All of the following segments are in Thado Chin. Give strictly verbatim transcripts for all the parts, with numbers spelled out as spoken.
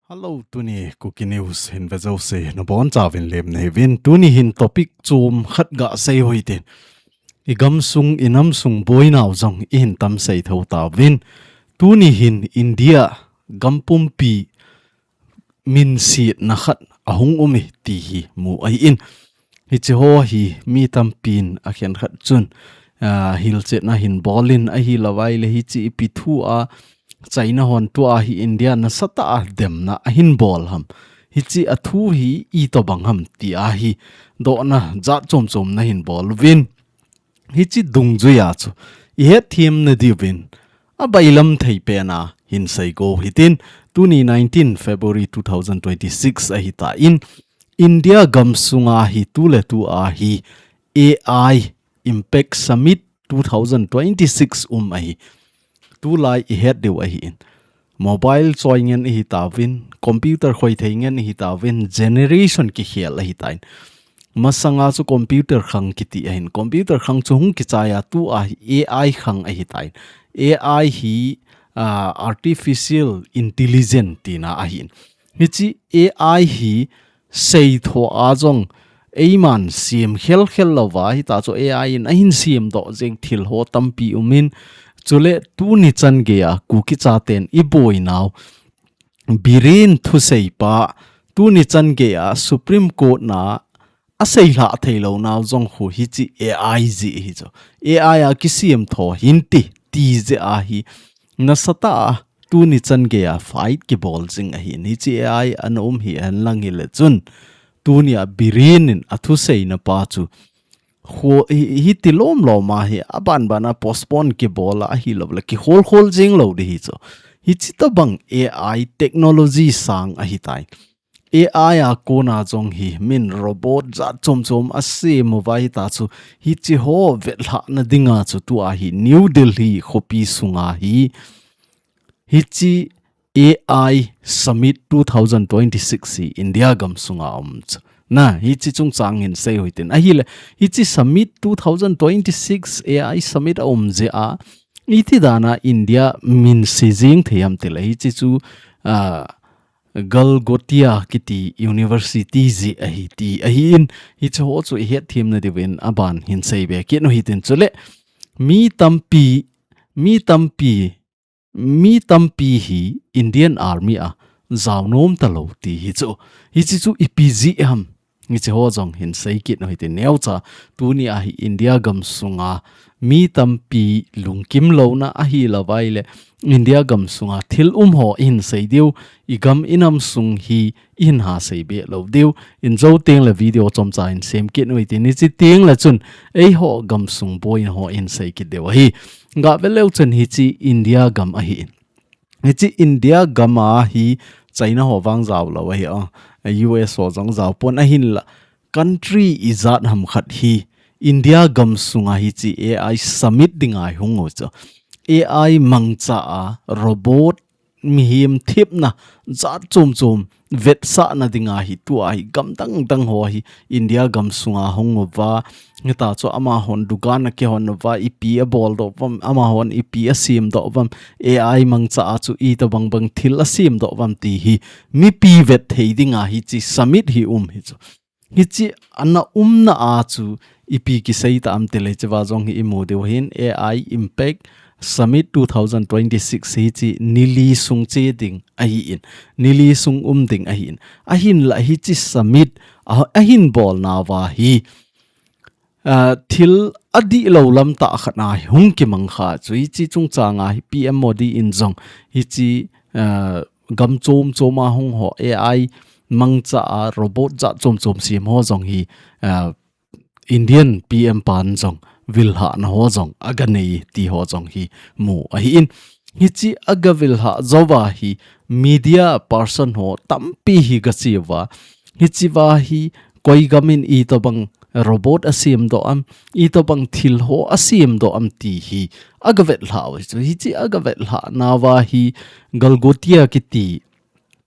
Hello, tuni Kuki News hin vejouse nabonchauvin lemna hiuvin. Tuni hin topic chom khat gasei u hitin, igamsung inamsung boinau jong ihin tamsei thou tauvin. Tuni hin India gampumpi minsetna khat ahung um e ti hi mu ahin. Hiche ho hi mi tampin akhenkhat chun, ah, hilchetna hin bolin ahilouvleh hiche ipi thu a China hon tua hi India nasatah a demna ahin bol ham, hiche a thu hi itobang ham ti ahi dohna jat chom chom nahin bol uvin. Hiche dungjuia chu ihet themna diuvin abailam thei pena hin seigo hitin, tuni nineteen February two thousand twenty-six ahitan, India gamsunga hi tuletua hi A I Impact Summit two thousand twenty-six um ahi. Tulai ihet diu ahin, mobile choi ngen ihi tauvin, computer khoi thei ngen ihi tauvin, generation kikhel ahitan. Masanga chu computer khang kiti ahin, computer khang chu hung kichai a tua hi A I khang ahitan. A I hi, ah, artificial intelligence tina ahin. Hiche A I hi seitho a jong eiman sem khelkhel louva, hita chu A I in ahin semdoh jeng thil ho tampi umin, chule tuni chan geia Kuki chaten iboinau Biren thuseipa, tuni chan geia Supreme Court na aseilhah theilou nau jong khu hiche A I jeh hi chu. A I a kisemtho hinte ti jeh ahi. Nasatah a tuni chan geia fight kibol jing ahin. Hiche A I ana um hi henlang hile chun, tunia Biren in athuseina pa chu khu hi, hiti lomlom a hi abanbana postpone kibol a ahilouleh kikholkhol jing lou ding hi chu. Hiche tobang A I technology sang ahitai. A I a kona jong hi min robot jat chom chom asem uva hita chu, hiche ho vetlhahna dinga chu tua hi New Delhi khopi sunga hi hiche A I Summit two thousand twenty-six hi India gamsunga um chu. Na, hiche chungchang hin sei u hitin. Ahile, hiche Summit two thousand twenty-six A I Summit aum jeh a, iti dana India minse jing thei ham tile, hiche chu, ah, Galgotia kiti university jeh ahi ti ahin, hiche ho chu ihet themna diuvin aban hin seibe kit u hitin, chule mi tampi, mi tampi, mi tampi hi Indian Army a jaonom talou ti hi chu. Hiche chu ipi jeh ham, hiche ho jong hin sei kit u hitin, neocha tunia hi India gamsunga mi tampi lungkim louna ahilouleh India gamsunga thil um ho ihin sei diu, igam inamsung hi ihin ha seibe lou diu. Injo tengle video chomcha hin sem kit u hitin, hiche tengle chun eiho gamsung boina ho ihin sei kit diu ahi. Gavel leu chun hiche India gam ahin. Hiche India gam a hi China ho vang jao lou ahi, ah, U S ho jong jao pon ahinla, country ijat ham khat hi India gamsunga hiche A I Summit dinga hung u chu. A I mangcha a robot mihem thepna jat chom chom vetsahna dinga hi tua hi gam dang dang ho hi India gamsunga hung uva, hita chu amahon dukan akihon uva, ipi abol doh uvam, amahon ipi asem doh uvam, A I mangcha a chu itobang bang thil asem doh uvam ti hi mipi vet thei dinga hiche summit hi um hi chu. Hiche ana umna a chu ipi kisei tam tile, hichea jong hi imu diu hin, A I Impact Summit two thousand twenty-six hiche ni li sung che ding ahin, ni li sung um ding ahin. Ahinla hiche summit a, ahin bolnauva hi, ah, thil adihlou lam tah khat a hung kimang kha chu, hiche chungchanga hi P M Modi in jong hiche, ah, gam chom chom a hung ho, A I mangcha a robot jat chom chom sem ho jong hi, ah, Indian P M pan jong vilhahna ho jong aga nei ti ho jong hi mu ahin. Hiche aga vilhah jouva hi media person ho tampi hi gache uva, hichea hi koi gam in itobang robot asem doh am, itobang thil ho asem doh am ti hi aga vetlhah u chu. Hiche aga vetlhahnauva hi Galgotia kiti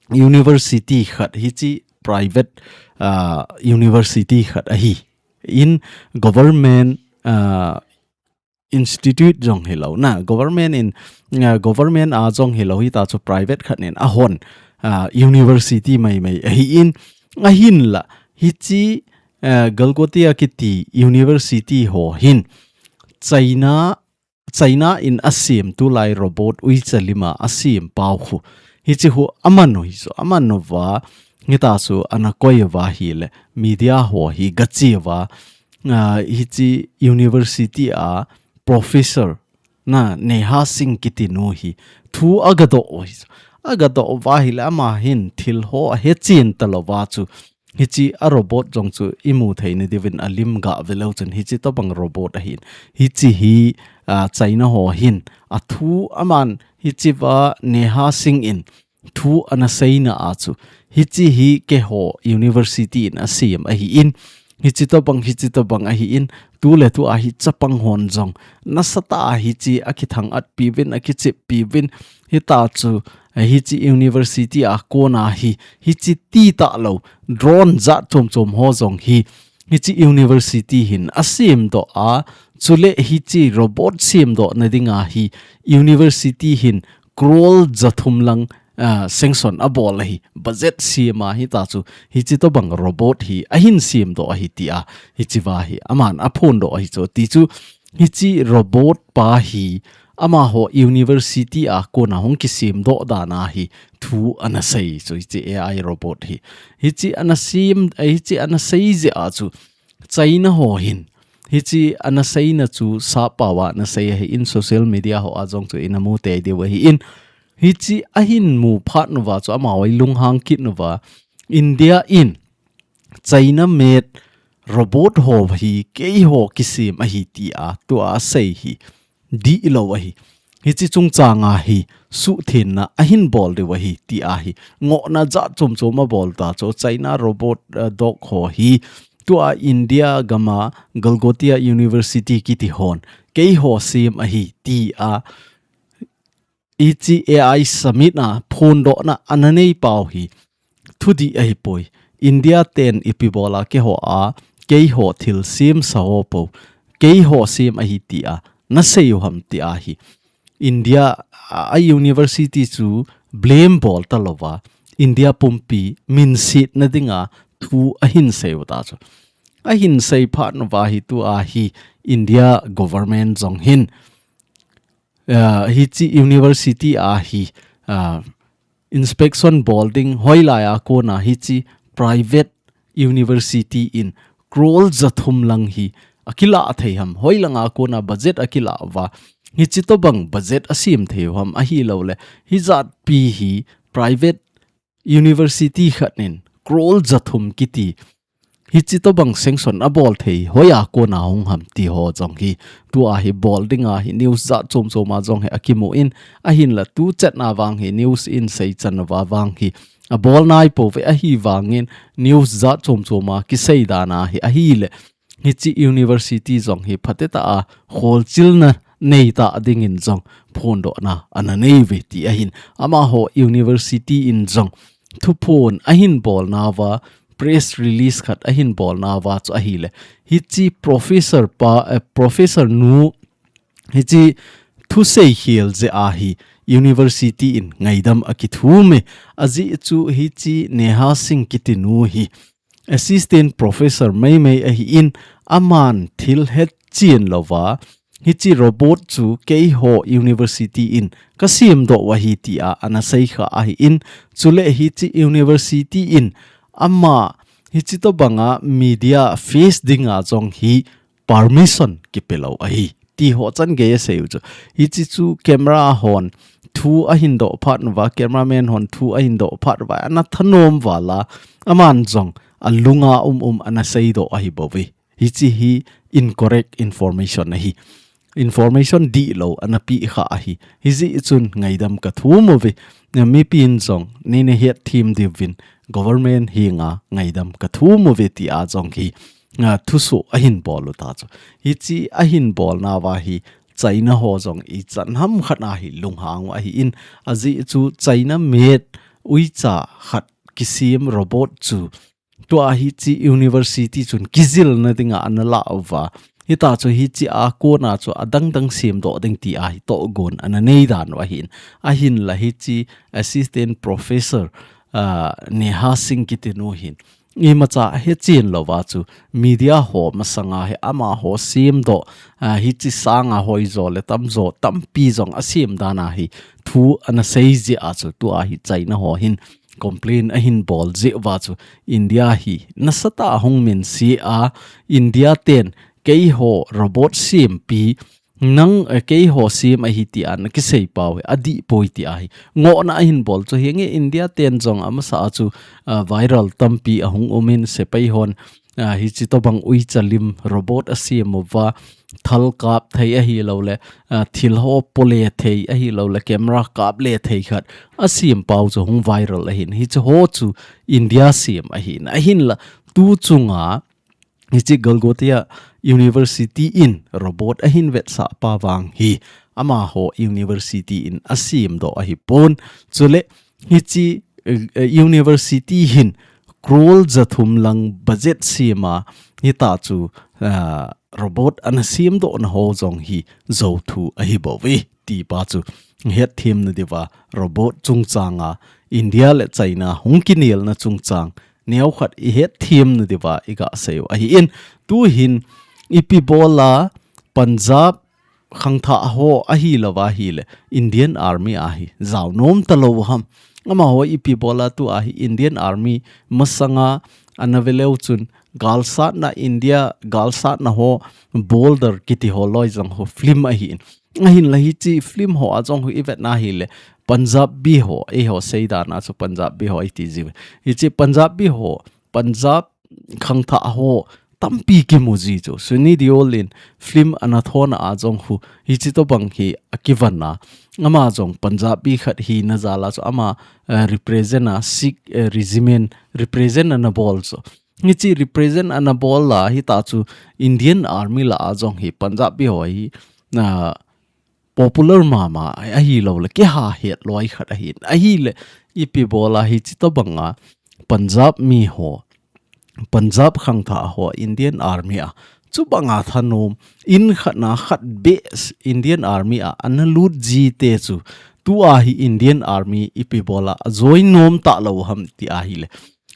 university khat, hiche private, ah, university khat ahi. In government, ah, institute jong hilou na, government in, ah, government a jong hilou, hita chu private khat in ahon, ah, university maimai ahin, ahinla, hiche, ah, Galgotia kiti university ho hin, China, China in asem tulai robot uicha lima asem pau khu. Hiche khu aman u hi chu, aman uva, hita chu ana koi uva ahile, media ho hi gache uva, ah, hiche university a professor na Neha Singh kiti nu hi thu agadoh u hi chu. Agadoh uva ahile ama hin thil ho ahechen talouva chu. Hiche a robot jong chu imu theina diuvin alim gave leu chun hiche tobang robot ahin. Hiche hi, ah, China ho hin athu aman hiche va Neha Singh in thu ana seina a chu. Hiche hi keiho university in asem ahin. Hiche tobang, hiche tobang ahin. Tuletu a hi chapang hon jong nasatah a hiche akithang-at piuvin, akichep piuvin. Hita chu, eh, hiche university a kona hi, hiche ti talou, drone jat chom chom ho jong hi, hiche university hin asemdoh a, chule hiche robot semdohna dinga hi, university hin crore jathum lang, ah, sanction abol ahi, budget sem a hita chu, hiche tobang robot hi ahin semdoh ahi tia, hiche va hi aman aphondoh ahi chu, ti chu, hiche robot pa hi, amaho university a kona hung kisemdoh dan a hi thu ana sei chu, hiche A I robot hi. Hiche ana sem, eh, hiche ana sei jeh a chu China ho hin. Hiche ana seina chu sappao a ana sei ahin social media ho a jong chu ina mu tei diu ahin. Hiche ahin mu phat uva chu amaho lunghang kit uva. India in China made robot ho hi keiho kisem ahi tia tua asei hi dihlou ahi. Hiche chungchang a hi suhthenna ahin bol diu ahi tia hi ngohna jat chom chom abol ta chu China robot, eh, dog ho hi tua India gam a Galgotia University kiti hon keiho sem ahi tia hiche A I summit a phondohna ana nei pau hi thudih ahipoi. India ten ipi bol a keiho a, keiho thil semsa ho pou, keiho sem ahi tia nasei u ham tia hi. India a, a university chu blame bol talouva, India pumpi minsetna dinga thu ahin sei u ta chu. Ahin sei phat uva hi tua hi India government jong hin, ah, hiche university a hi, ah, inspection bol ding hoilai a kona hiche private university in crore jathum lang hi akilah thei ham, hoilang a kona budget akilah uva, hiche tobang budget asem thei u ham, ahilouleh hijat pi hi private university khat in crore jathum kiti hiche tobang sanction abol thei hoiya kona hung ham ti ho jong hi tua hi bol dinga hi news jat chom chom a jong hi akimu in, ahinla tuchan a vang hi news in seichan uva vang hi abol nai pouve, ahivangin news jat chom chom a kisei dan a hi ahile hiche university jong hi phatecha a kholchilna nei ta dingin jong phondohna ana nei uve ti ahin, amaho university in jong thuphon ahin bolna uva, press release khat ahin bolna uva chu ahile, hiche professor pa, eh, professor nu, hiche thusei khel jeh a hi university in ngaidam akithum e, ajeh chu hiche Neha Singh kiti nu hi assistant professor maimai ahin, aman thil hetchen louva, hiche robot chu keiho university in kasemdoh u ahi tia ana sei kha ahin, chule hiche university in ama hiche tobanga media face dinga jong hi permission kipelou ahi ti ho chan gei asei u chu. Hiche chu camera hon thu ahin doh phat uva, cameraman hon thu ahin doh phat uva, ana thanom vala, aman jong alunga um um ana seidoh ahi bouve. Hiche hi incorrect information ahi. Information dihlou ana peh kha ahi. Hijeh chun ngaidam kathum uve. Mipin jong neina hetthem diuvin government henga ngaidam kathum uve tia jong hi, ah, thusoh ahin bol u ta chu. Hiche ahin bolna uva hi China ho jong ichan ham khat a hi lunghang u ahin, ajeh chu China made uicha khat kisem robot chu tua hiche university chun kijilna dinga ana la uva, Hita chu hichi a kona chu adang dang semdoh ding ti a hi tohgon ana nei dan u ahin. Ahinla hichi Assistant Professor, ah, Neha Singh kiti nu hin imacha hechen louva chu media ho masanga hi amaho semdoh, ah, hichi sanga hoijo le tamjo tampi jong asem dan a hi thu ana sei jeh a chu tua hi China ho hin complain ahin bol jeh uva chu India hi nasatah a hung minse a, India ten keiho robot sempi nang, eh, keiho sem ahi ti a na kisei pau hi adih poi ti a hi ngohna ahin bol chu hinge. India ten jong amasa a chu, ah, viral tampi ahung um in sepai hon, ah, hichi tobang uicha lim robot asem uva, thal kap thei ahilouleh, ah, thil ho pole thei ahilouleh, camera kap le thei khat asem pau chu hung viral ahin. Hichi ho chu India sem ahin. Ahinla tu chunga hichi Galgotia University in robot ahin vetsah pa vang hi amaho University in asemdoh ahipon. Chule hichi, eh, eh, University hin crore jathum lang budget sem a hita chu, ah, robot ana semdoh na ho jong hi jou thu ahi bouve ti pa chu hetthem na diuva robot chungchang a India le China hung kinelna chungchang neokhat i hetthem na diuva i gasei u ahin. Tu hin ipi bol a Punjab khangthah ho ahilouva ahile Indian Army a hi jaonom talou ham. Amaho ipi bol a tu a hi Indian Army masanga ana veleu chun galsatna India, galsatna ho border kiti ho loi jong ho film ahin. Ahinla hichi film ho a jong ho i vetna ahile Punjabi ho, eiho seidan a chu Punjabi ho iti jiu. Hichi Punjabi ho, Punjab khangthah ho tampi kimu ji chu. Sunny Deol in film ana thona a jong ho hichi tobang hi akivon a. Ama jong Punjabi khat hina jal a chu ama, eh, represent a Sikh, eh, regiment represent ana bol chu. Hichi represent ana bol a hita chu Indian Army lah a jong hi Punjabi ho hi, ah, popular mama ahilouleh kiha het loi khat ahin. Ahile ipi bol a hichi tobang a Punjab mi ho, Punjab khangthah ho Indian Army a chubang a thanom in khat na khat beh Indian Army a ana lut jite chu tu a hi Indian Army ipi bol a ajoinom talou ham ti ahile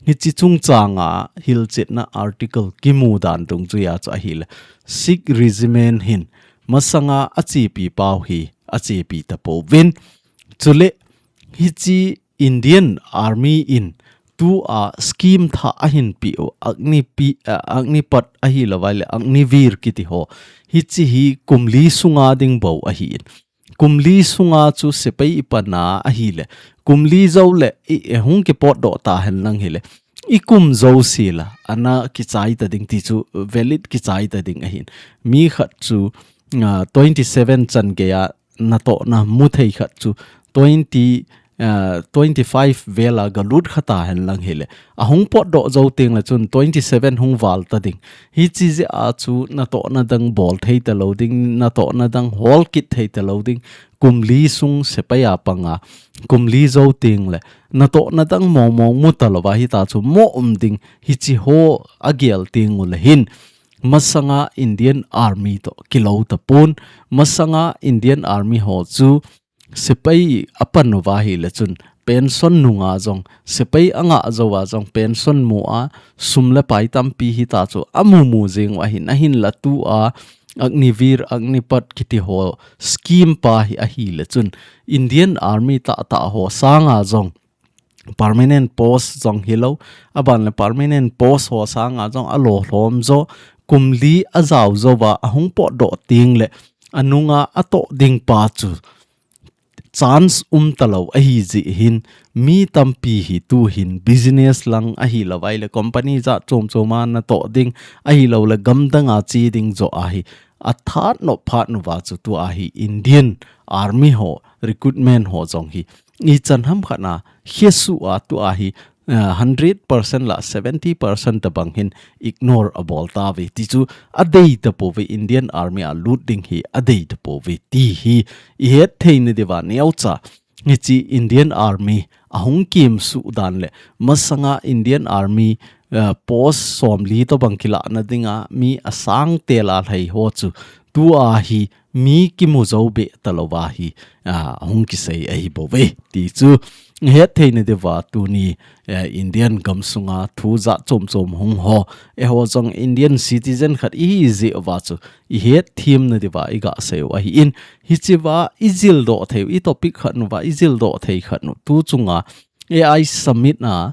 hichi chungchang a hilchetna article kimu dan dungjuia chu ahile Sikh regiment hin masanga achepi pau hi achepi tapouvin. Chule hichi Indian Army in tu a scheme thah ahin peh u Agnipi-, ah, Agnipath ahilouva ahile Agniveer kiti ho. Hichi hi kum li sunga ding bou ahin. Kum li sunga chu sepai i pan a ahile kum li jou le i, i hung kipotdoh ta henlang hile i kum jouse la ana kichai ta ding ti chu valid kichai ta ding ahin. Mi khat chu, ah, twenty seven chan gei a natohna mu thei khat chu twenty, ah, twenty five vel a galut kha ta henlang hile ahung potdoh jou teng le chun twenty seven hung val ta ding. Hichi jeh a chu natohna dang bol thei talou ding, natohna dang hol kit thei talou ding. Kum li sung sepai a pang a, kum li jou teng le natohna dang mong mong mu talouva hita chu mo um ding hichi ho agel teng u le hin masanga Indian Army toh kilou tapon. Masanga Indian Army ho chu sepai a pan uva ahile chun pension nunga jong, sepai a ngah jouva jong pension mu a, sum le pai tampi hita chu amu mu jing u ahin. Ahinla tu a Agniveer, Agnipath kiti ho scheme pa hi ahile chun Indian Army tahtah ho sanga jong permanent post jong hilou, aban le permanent post ho sanga jong alo lhom jo, kum li ajao jouva ahung potdoh teng le anunga atoh ding pa chu chance um talou ahi jeh hin mi tampi hi tu hin business lang ahilouva ahile company jat chom chom a natoh ding ahilouleh gamdang a che ding jo a hi athat nop phat uva chu tu a hi Indian Army ho recruitment ho jong hi ichan ham khat na khesuh a tu a hi, ah, hundred percent la seventy percent tabang hin ignore abol tauve ti chu adei tapouve. Indian Army a lut ding hi adei tapouve ti hi ihet thei na diuva neocha hichi Indian Army ahung kimsuh dan le masanga Indian Army eh, post somli tobang kilahna dinga mi asang tela lhai ho chu tua hi mi kimu jou be talouva hi, ah, hung kisei ahi bouve ti chu ihet theina diuva tuni, eh, Indian gamsunga thu jat chom chom hung ho, eiho jong Indian citizen khat ihi jeh uva chu ihet themna diuva iga seiu ahin, hichea ijildoh theiu, i topic khat nuva ijildoh thei khat nu tu chunga A I Summit a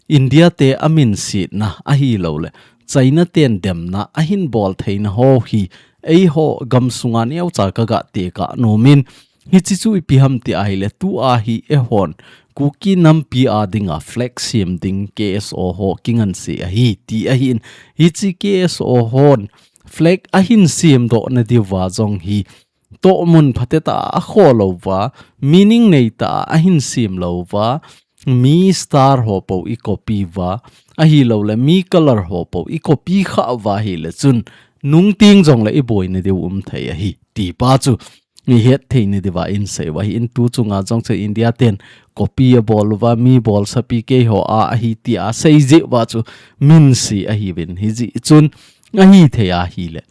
India te aminsetna ahilouleh China ten demna ahin bol theina ho hi eiho gamsunga neocha kaga tekah nomin, hiche chu ipi ham ti ahileh tua hi eihon Kuki nampi a dinga flag sem ding K S O ho kinganse ahi ti ahin, hiche K S O hon flag ahin semdohna diuva jong hi tohmun phatecha a akholouva, meaning neitah a ahin semlouva, mi star ho pou icopy uva, ahilouleh mi color ho pou icopy khah uva ahileh chun nungteng jongleh iboina diu umthei ahi tipa chu ihet theina diuva inseiu ahin, tu chunga jong chu India ten copy abol uva, mi bolsapi keiho a ahi tia asei jeh uva chu minse ahiuvin, hijeh chun ahithei ahileh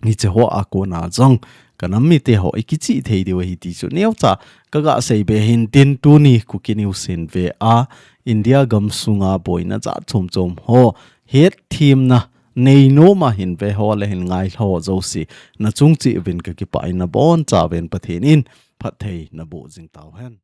hiche hoa kona jong kanam mite ho ikichih thei diu ahi ti chu neocha kaga seibe hintin, tuni Kuki News in ve a India gamsunga boina jat chom chom ho hetthemna neinom a hin ve ho le hin ngailha ho jouse nachung cheh uvin kakipah in, nabonchauvin Pathen in phatthei naboh jing tauhen.